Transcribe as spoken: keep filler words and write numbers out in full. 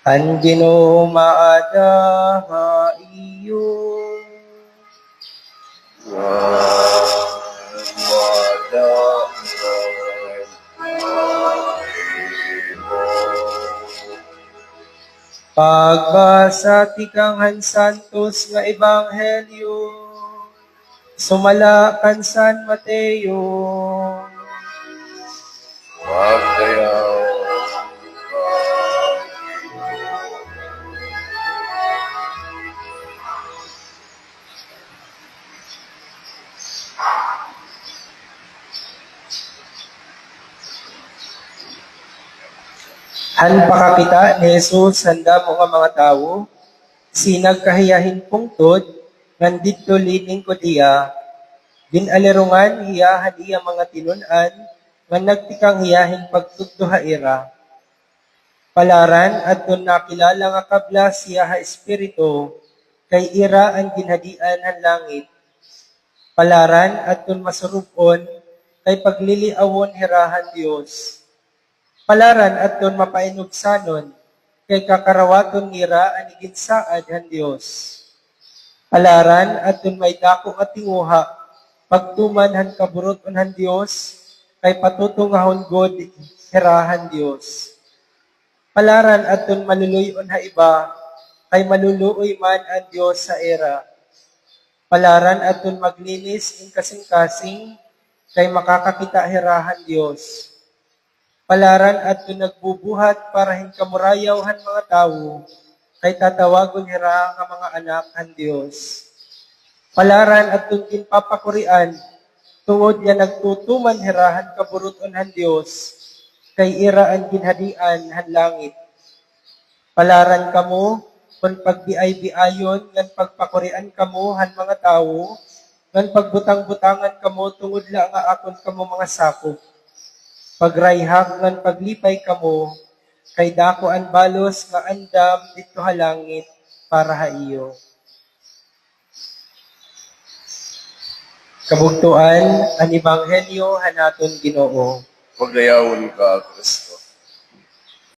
An Ginoo maada ha iyo. Pagbasa tikang han Santos nga Ebanghelyo sumala kan San Mateo. Pagdayaw. Han pakakita ni Jesus han damo nga mga tawo, sinagka hiya hin pungtod ngan didto liningkod hiya. Gin-alirungan hiya han iya mga tinun-an ngan nagtikang hiya hin pagtudlo ha ira. Palaran adton nakilala nga kablas hiya ha espiritu, kay ira an ginhadian han langit. Palaran adton masurub-on, kay pagliliawon hira han Dios. Palaran adton mapainubsanon, kay kakarawaton nira an iginsaad han Dios. Palaran adton may dako nga tinguha, pagtuman han kaburut-on han Dios, kay patutungahon gud hira han Dios. Palaran adton maluloy-on ha iba, kay maluluoy man an Dios ha ira. Palaran adton maglinis in kasingkasing, kay makakakita hira han Dios. Palaran adton nagbubuhat para hin kamurayaw han mga tawo, kay tatawagon hira nga mga anak han Dios. Palaran adton ginpapakurian, tungod nga nagtutuman hira han kaburut-on han Dios, kay ira an ginhadian han langit. Palaran kamo kon pagbiay-biayon ngan pagpakurian kamo han mga tawo, ngan pagbutang-butangan kamo tungod la nga akon kamo mga sakop. Pagrayhak ngan paglipay kamo, kay dako an balos nga andam didto ha langit para ha iyo. Kabugtoan, an Ebanghelyo han aton Ginoo. Pagdayawon ka, Kristo.